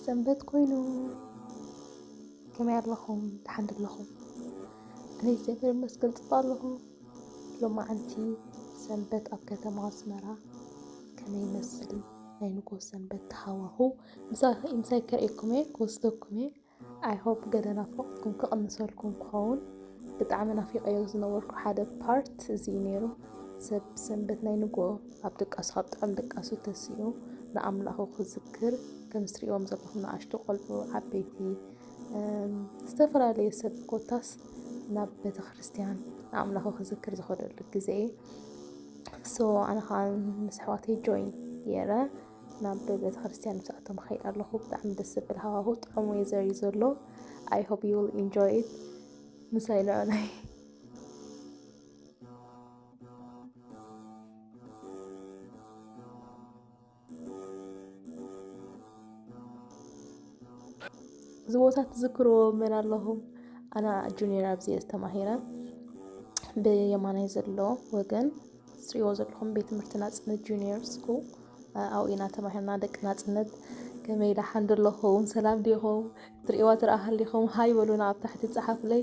ሰንበት ኮይኑ። ከመይ ኣለኹም? ደሓን ዶ ኣለኹም? ኣነ እግዚኣብሔር ይመስገን ጽቡቕ ኣለኹ። ሎማዓንቲ ሰንበት ኣብ ከተማ ኣስመራ ከመይ ይመስል ናይ ንጎ ሰንበት ሃዋሁ ምሳይ ከርእየኩም እየ፣ ክወስደኩም እየ። I hope ገለ ናፍቆትኩም ክቕንሰልኩም ክኸውን። ብጣዕሚ ናፊቀዮ ዝነበርኩ ሓደ ፓርት እዚ እዩ ነይሩ። ሰብ ሰንበት ናይ ንጎ ኣብ ድቃሱ፣ ካብ ጥዑም ድቃሱ ተሲኡ ንኣምላኹ ክዝክር፣ ከም ዝትሪእዎም ዘለኹም ንኣሽቱ ቆልዑ፣ ዓበይቲ፣ እም፣ ዝተፈላለየ ሰብ ኮታስ ናብ ቤተክርስትያን ንኣምላኹ ክዝክር ዝኸደሉ ግዜ እዩ። So ኣነ ከዓ ምስ ኣሕዋተይ ጆይን ገይረ ናብ ቤተክርስትያን ምስኣቶም ከይድ ኣለኹ። ብጣዕሚ ደስ ዘብል ሃዋሁ፣ ጥዑም ዌዘር እዩ ዘሎ። I hope you will enjoy it። ምሳይ ንዑናይ። እዚ ቦታ ትዝክርዎ መን ኣለኹም? ኣና ጁኒየር ኣብዚ እየ ዝተማሂረ። ብየማናይ ዘሎ ወገን ትሪእዎ ዘለኹም ቤት ትምህርቲ ናጽነት ጁኒየር ስኩል፣ እ፣ ኣብኡ ኢና ተማሂርና። ደቂ ናጽነት ከመይ ደሓን ዶ ኣለኹም? ሰላም ዲኹም? ትሪእዋ ትረኣ ሃሊኹም ሃይ በሉና፣ ኣብ ታሕቲ ጸሓፉለይ።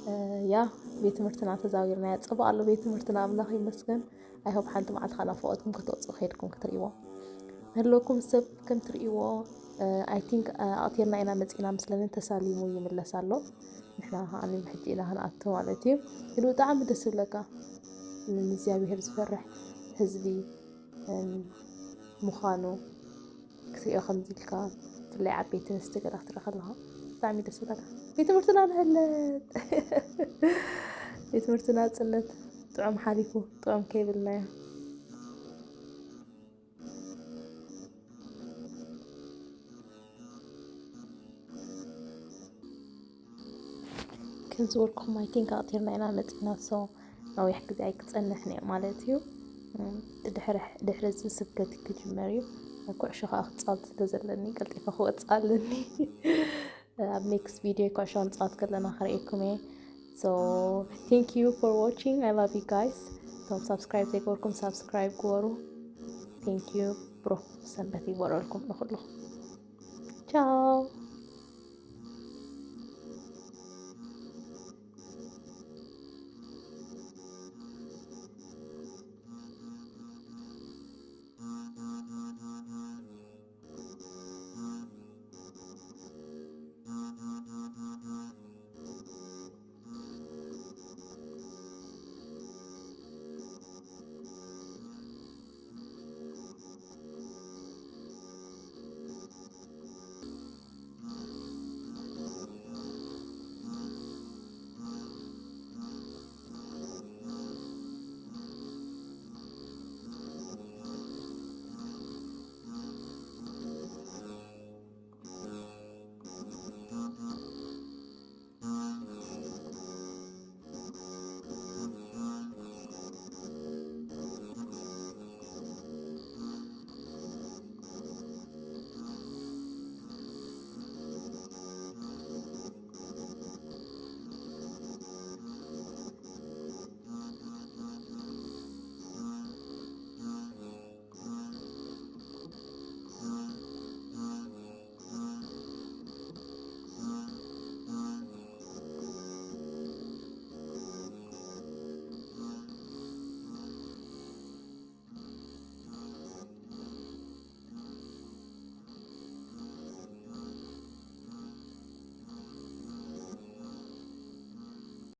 እ፣ ያ ቤት ትምህርትና ተዛዊርና፣ ያ ጽቡቕ ኣሎ ቤት ትምህርትና፣ ኣምላኽ ይመስገን። I hope ሓንቲ መዓልቲ ከኣ ናፍቆትኩም ክትወጽኡ ከይድኩም ክትርእይዎ። ንህልወኩም ሰብ ከም ትርእይዎ፣ እ፣ I think፣ እ፣ ኣቕቲርና ኢና መጺእና ምስለኒ ተሳሊሙ ይምለስ ኣሎ። ንሕና ከኣ ሕጂ ኢና ክንኣቱ ማለት እዩ። ግን ብጣዕሚ ደስ ዝብለካ ንእግዚኣብሔር ዝፈርሕ ህዝቢ፣ እም፣ ምዃኑ ክትሪኦ ከምዚ ኢልካ፣ ብፍላይ ዓበይቲ ኣንስቲ ገለ ክትርኢ ከለኻ ብጣዕሚ ደስ ዝብለካ። ቤት ትምህርትና ንህለት ቤት ትምህርቲ ናጽነት ጥዑም ሓሊፉ፣ ጥዑም ከይብልናዮ። ከም ዝበልኩኹም፣ I think ኣቕቲርና ኢና መጺእና። So ነዊሕ ግዜ ኣይክጸንሕን እየ ማለት እዩ። እም፣ ድሕሪ፣ ድሕሪ እዚ ስብከት ክጅመር እዩ። ኩዕሾ ከኣ ክጻወት ስለ ዘለኒ ቀልጢፈ ክወጽእ ኣለኒ። ኣብ ኔክስት ቪድዮ ኩዕሾ ንጻወት ከለና ከርእየኩም እየ። So thank you for watching. I love you guys. እቶም ሳብስክራይብ ዘይገበርኩም ሳብስክራይብ ግበሩ። Thank you። ብሩኽ ሰንበት ይግበረልኩም ንኹልኹም። ቻው።